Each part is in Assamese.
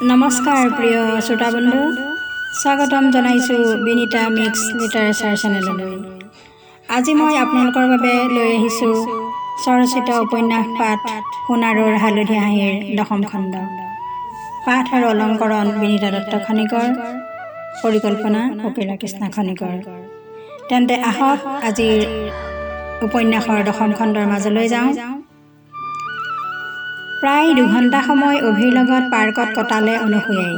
নমস্কাৰ প্ৰিয় শ্ৰোতা বন্ধু, স্বাগতম জনাইছোঁ বিনীতা মিক্স লিটাৰেচাৰ চেনেললৈ। আজি মই আপোনালোকৰ বাবে লৈ আহিছোঁ স্বৰচিত উপন্যাস পাঠ সোণাৰুৰ হালধীয়া হাঁহিৰ দশম খণ্ড। পাঠ আৰু অলংকৰণ বিনীতা দত্ত খনিকৰ, পৰিকল্পনা অখিলা কৃষ্ণা খনিকৰ। তেন্তে আহক, আজিৰ উপন্যাসৰ দশম খণ্ডৰ মাজলৈ যাওঁ। প্ৰায় 2 ঘণ্টা সময় অভিৰ লগত পাৰ্কত কটালে অনুসূয়াই।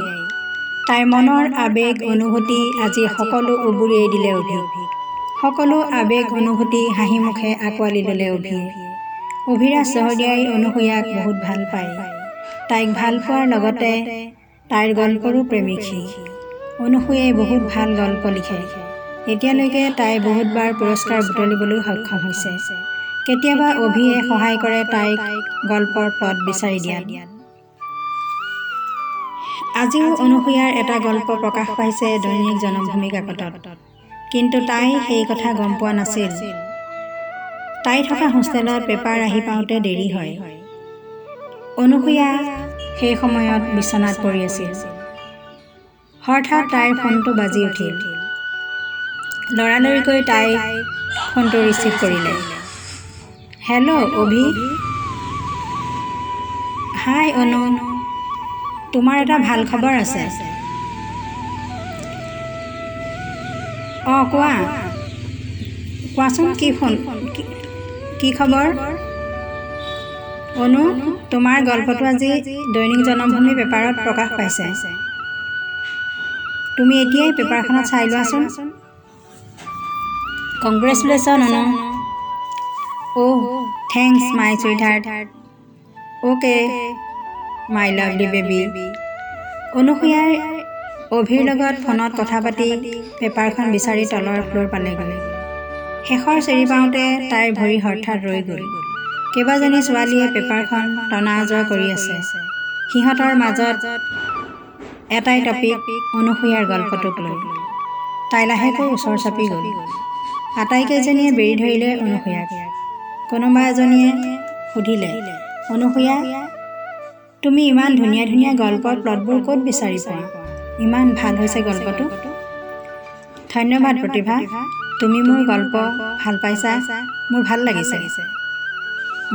তাইৰ মনৰ আৱেগ অনুভূতি আজি সকলো উবুৰিয়াই দিলে অভিক। সকলো আৱেগ অনুভূতি হাঁহিমুখে আঁকোৱালি ল'লে অভিয়ে। অভিৰাজ চহৰীয়াই অনুসূয়াক বহুত ভাল পায়। তাইক ভাল পোৱাৰ লগতে তাইৰ গল্পৰো প্ৰেমিক সি। অনুসূয়াই বহুত ভাল গল্প লিখে। এতিয়ালৈকে তাই বহুতবাৰ পুৰস্কাৰ বুটলিবলৈ সক্ষম হৈছে। কেতিয়াবা অভিয়ে সহায় কৰে তাইক গল্পৰ প্লট বিচাৰি দিয়াত। আজিও অনুসূয়াৰ এটা গল্প প্ৰকাশ পাইছে দৈনিক জনমভূমি কাকতত। কিন্তু তাই সেই কথা গম পোৱা নাছিল। তাই থকা হোষ্টেলত পেপাৰ আহি পাওঁতে দেৰি হয়। অনুসূয়া সেই সময়ত বিচনাত পৰি আছিল। হঠাৎ তাইৰ ফোনটো বাজি উঠিল। লৰালৰিকৈ তাই ফোনটো ৰিচিভ কৰিলে। হেল্ল' অভি। হাই অনু, তোমাৰ এটা ভাল খবৰ আছে। অঁ, কোৱা, কোৱাচোন। কি ফোন, কি খবৰ? অনু, তোমাৰ গল্পটো আজি দৈনিক জনমভূমি পেপাৰত প্ৰকাশ পাইছে। তুমি এতিয়াই পেপাৰখনত চাই লোৱাচোন। Congratulation Anu. Oh, thanks my sweetheart. Okay my lovely baby. অনুসূয়াই অভিৰ লগত ফোনত কথা পাতি পেপাৰখন বিচাৰি তলৰ ফ্ল'ৰ পালেগৈ। শেষৰ চিৰি পাওঁতে তাইৰ ভৰি হঠাৎ ৰৈ গ'ল। কেইবাজনী ছোৱালীয়ে পেপাৰখন টনা আজোৰা কৰি আছে। সিহঁতৰ মাজত এটাই টপিক, অনুসূয়াৰ গল্পটোক লৈ। তাই লাহেকৈ ওচৰ চাপি গ'ল। আটাইকেইজনীয়ে বেৰি ধৰিলে অনুসূয়াক। কোনোবা এজনীয়ে সুধিলে, অনুসূয়া, তুমি ইমান ধুনীয়া ধুনীয়া গল্পৰ প্লটবোৰ ক'ত বিচাৰি পোৱা? ইমান ভাল হৈছে গল্পটো। ধন্যবাদ প্ৰতিভা, তুমি মোৰ গল্প ভাল পাইছা, মোৰ ভাল লাগিছে।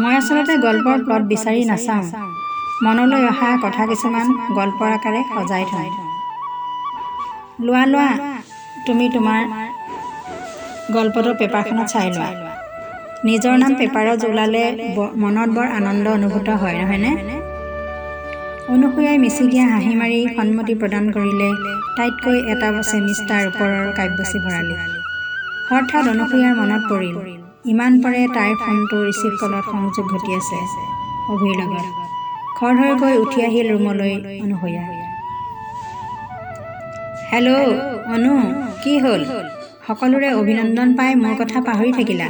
মই আচলতে গল্পৰ প্লট বিচাৰি নাচাওঁ। মনলৈ অহা কথা কিছুমান গল্পৰ আকাৰে সজাই থওঁ। লোৱা লোৱা, তুমি তোমাৰ গল্পটো পেপাৰখনত চাই লোৱা। নিজৰ নাম পেপাৰত ওলালে মনত বৰ আনন্দ অনুভূত হয়, নহয়নে? অনুসূয়াই মিচিকিয়া হাঁহি মাৰি সন্মতি প্ৰদান কৰিলে তাইতকৈ এটা ছেমিষ্টাৰ ওপৰৰ কাব্যশ্ৰী ভৰালীক। হঠাৎ অনুসূয়াৰ মনত পৰিল, ইমান পৰে তাইৰ ফোনটো ৰিচিভ কলত সংযোগ ঘটি আছে অভিৰ লগত। খৰধৰকৈ উঠি আহিল ৰুমলৈ অনুসূয়া। হেল্ল' অনু, কি হ'ল? সকলোৰে অভিনন্দন পাই মোৰ কথা পাহৰি থাকিলা?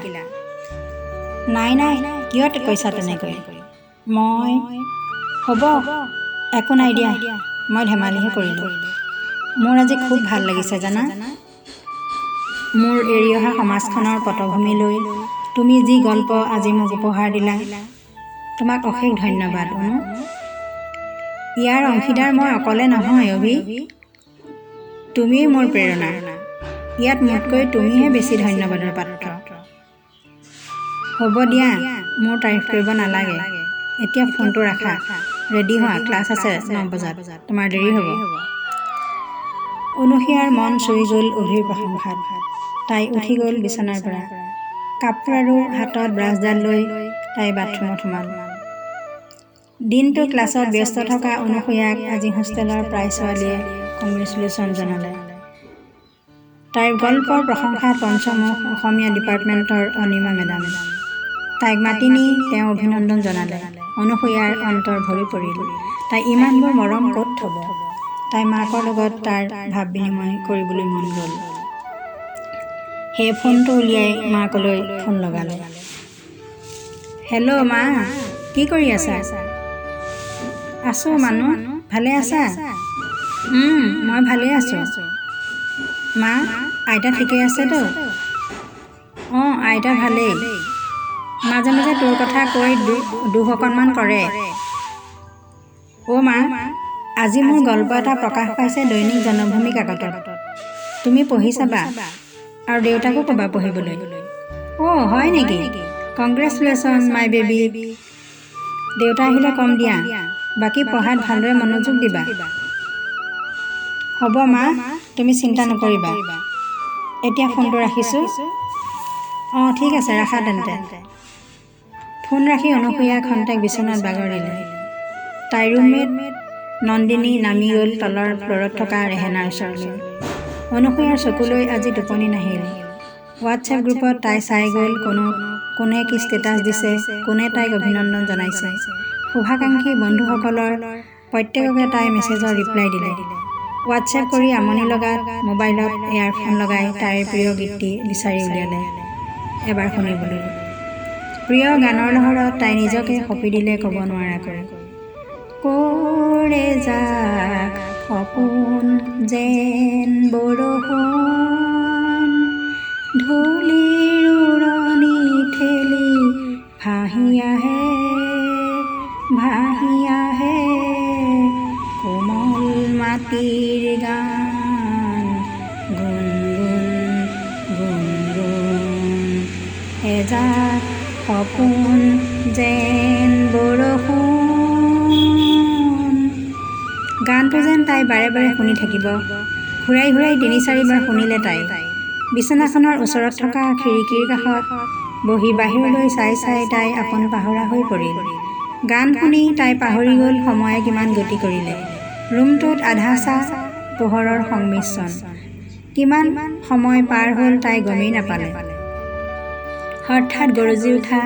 নাই নাই, কিয় কৈছা তেনেকৈ? মই হ'ব, একো নাই দিয়া, মই ধেমালিহে কৰিলোঁ। মোৰ আজি খুব ভাল লাগিছে জানা। মোৰ এৰি অহা সমাজখনৰ পটভূমিলৈ তুমি যি গল্প আজি মোক উপহাৰ দিলা, তোমাক অশেষ ধন্যবাদ অনু। ইয়াৰ অংশীদাৰ মই অকলে নহয় অভি, তুমিয়েই মোৰ প্ৰেৰণা। ইয়াত মোতকৈ তুমিহে বেছি ধন্যবাদৰ পাত্ৰ। হ'ব দিয়া, মোৰ তাৰিফ কৰিব নালাগে। এতিয়া ফোনটো ৰাখা, ৰেডি হোৱা, ক্লাছ আছে 9 বজাত, তোমাৰ দেৰি হ'ব। অনুসূয়াৰ মন চুই গ'ল অভিৰ প্ৰশংসাত। তাই উঠি গ'ল বিচনাৰ পৰা। কাপোৰ আৰু হাতত ব্ৰাছডাল লৈ তাই বাথৰুমত সোমাল। দিনটো ক্লাছত ব্যস্ত থকা অনুসূয়াক আজি হোষ্টেলৰ প্ৰায় ছোৱালীয়ে কংগ্ৰেচুলেশ্যন জনালে। তাইৰ গল্পৰ প্ৰশংসাত পঞ্চমুখ অসমীয়া ডিপাৰ্টমেণ্টৰ অনিমা মেডাম। তাইক মাতি নি তেওঁ অভিনন্দন জনালে। অনুসূয়াৰ অন্তৰ ভৰি পৰিল। তাই ইমানবোৰ মৰম ক'ত থ'ব? তাই মাকৰ লগত তাৰ ভাৱ বিনিময় কৰিবলৈ মন গ'ল। সেয়ে ফোনটো উলিয়াই মাকলৈ ফোন লগালে। হেল্ল' মা, কি কৰি আছা? আছোঁ মানু, ভালে আছা? মই ভালেই আছোঁ। মা, আইতা ঠিকেই আছেতো? অঁ, আইতা ভালেই। মাজে মাজে তোৰ কথা কৈ দুখ অকণমান কৰে। অ' মা, আজি মোৰ গল্প এটা প্ৰকাশ পাইছে দৈনিক জনমভূমি কাকতত। তুমি পঢ়ি চাবা আৰু দেউতাকো ক'বা পঢ়িবলৈ। অ' হয় নেকি? Congratulation my baby. দেউতা আহিলে ক'ম দিয়া। বাকী পঢ়াত ভালদৰে মনোযোগ দিবা। হ'ব মা, তুমি চিন্তা নকৰিবা। এতিয়া ফোনটো ৰাখিছোঁ। অঁ, ঠিক আছে, ৰাখা তেন্তে। ফোন ৰাখি অনুসূয়া খন্তেক বিচনাত বাগৰ দিলে। তাইৰ ৰুমমেট নন্দিনী নামি গ'ল তলৰ ফ্ল'ৰত থকা ৰেহেনাৰ ওচৰলৈ। অনুসূয়াৰ চকুলৈ আজি টোপনি নাহিল। হোৱাটছএপ গ্ৰুপত তাই চাই গ'ল কোনে কি ষ্টেটাছ দিছে, কোনে তাইক অভিনন্দন জনাইছে। শুভাকাংক্ষী বন্ধুসকলৰ প্ৰত্যেককে তাই মেছেজৰ ৰিপ্লাই দিলে। হোৱাটছএপ কৰি আমনি লগাত মোবাইলত এয়াৰফোন লগাই তাইৰ প্ৰিয় গীতটি বিচাৰি উলিয়ালে এবাৰ শুনিবলৈ। প্ৰিয় গানৰ লহৰত তাই নিজকে সঁপি দিলে ক'ব নোৱাৰাকৈ। ক'ৰে যাক সপোন যেন বৰষুণ, ধূলিৰ উৰণি ঠেলি ভাহি আহে, ভাহি আহে কোমল মাটিৰ গান, গুণ গুণ গুণ গুণ, এজাক সপোন যেন বৰষুণ। গানটো যেন তাই বাৰে বাৰে শুনি থাকিব। ঘূৰাই ঘূৰাই তিনি চাৰিবাৰ শুনিলে তাই। বিচনাখনৰ ওচৰত থকা খিৰিকীৰ কাষত বহি বাহিৰলৈ চাই চাই তাই আপোন পাহৰা হৈ পৰিল। গান শুনি তাই পাহৰি গ'ল সময়ে কিমান গতি কৰিলে। ৰুমটোত আধা ছাঁ পোহৰৰ সংমিশ্ৰণ। কিমান সময় পাৰ হ'ল তাই গমেই নাপালে। হঠাৎ গৰজি উঠা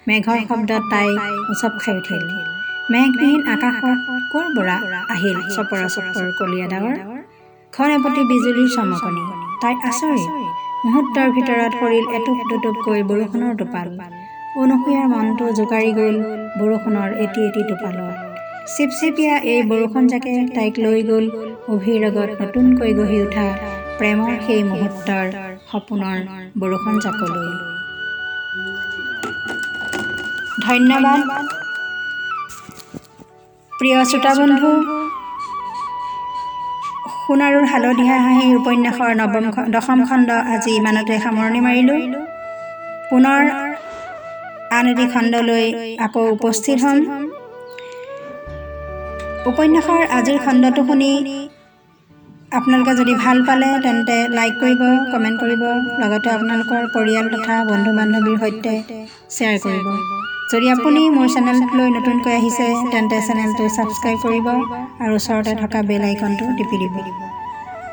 মেঘৰ শব্দত তাই উচপ খাই উঠিল। মেঘবিহীন আকাশত ক'ৰ পৰা আহিল চপৰা চপৰ কলীয়া ডাৱৰ? ঘন এপতি বিজুলীৰ চমকনি। তাই আচৰিত। মুহূৰ্তৰ ভিতৰত সৰিল এটোপ দুটোপকৈ বৰষুণৰ টোপাল। অনুসূয়াৰ মনটো জোকাৰি গ'ল বৰষুণৰ এটি এটি টোপালত। চিপচিপীয়া এই বৰষুণজাকে তাইক লৈ গ'ল অভিৰ লগত নতুনকৈ গঢ়ি উঠা প্ৰেমৰ সেই মুহূৰ্তৰ সপোনৰ বৰষুণজাকলৈ। ধন্যবাদ প্ৰিয় শ্ৰোতাবন্ধু। সোণাৰুৰ হালধীয়া হাঁহি উপন্যাসৰ দশম খণ্ড আজি ইমানতে সামৰণি মাৰিলোঁ। পুনৰ আন এটি খণ্ডলৈ আকৌ উপস্থিত হ'ম। উপন্যাসৰ আজিৰ খণ্ডটো শুনি আপোনালোকে যদি ভাল পালে তেন্তে লাইক কৰিব, কমেণ্ট কৰিব, লগতে আপোনালোকৰ পৰিয়াল তথা বন্ধু বান্ধৱীৰ সৈতে শ্বেয়াৰ কৰিব। যদি আপুনি মোৰ চেনেলটোলৈ নতুনকৈ আহিছে তেন্তে চেনেলটো ছাবস্ক্ৰাইব কৰিব আৰু ওচৰতে থকা বেল আইকনটো টিপি দিব।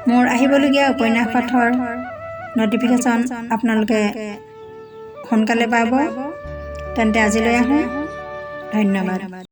মোৰ আহিবলগীয়া উপন্যাস পাঠৰ ন'টিফিকেশ্যন আপোনালোকে সোনকালে পাব। তেন্তে আজিলৈ আহোঁ, ধন্যবাদ।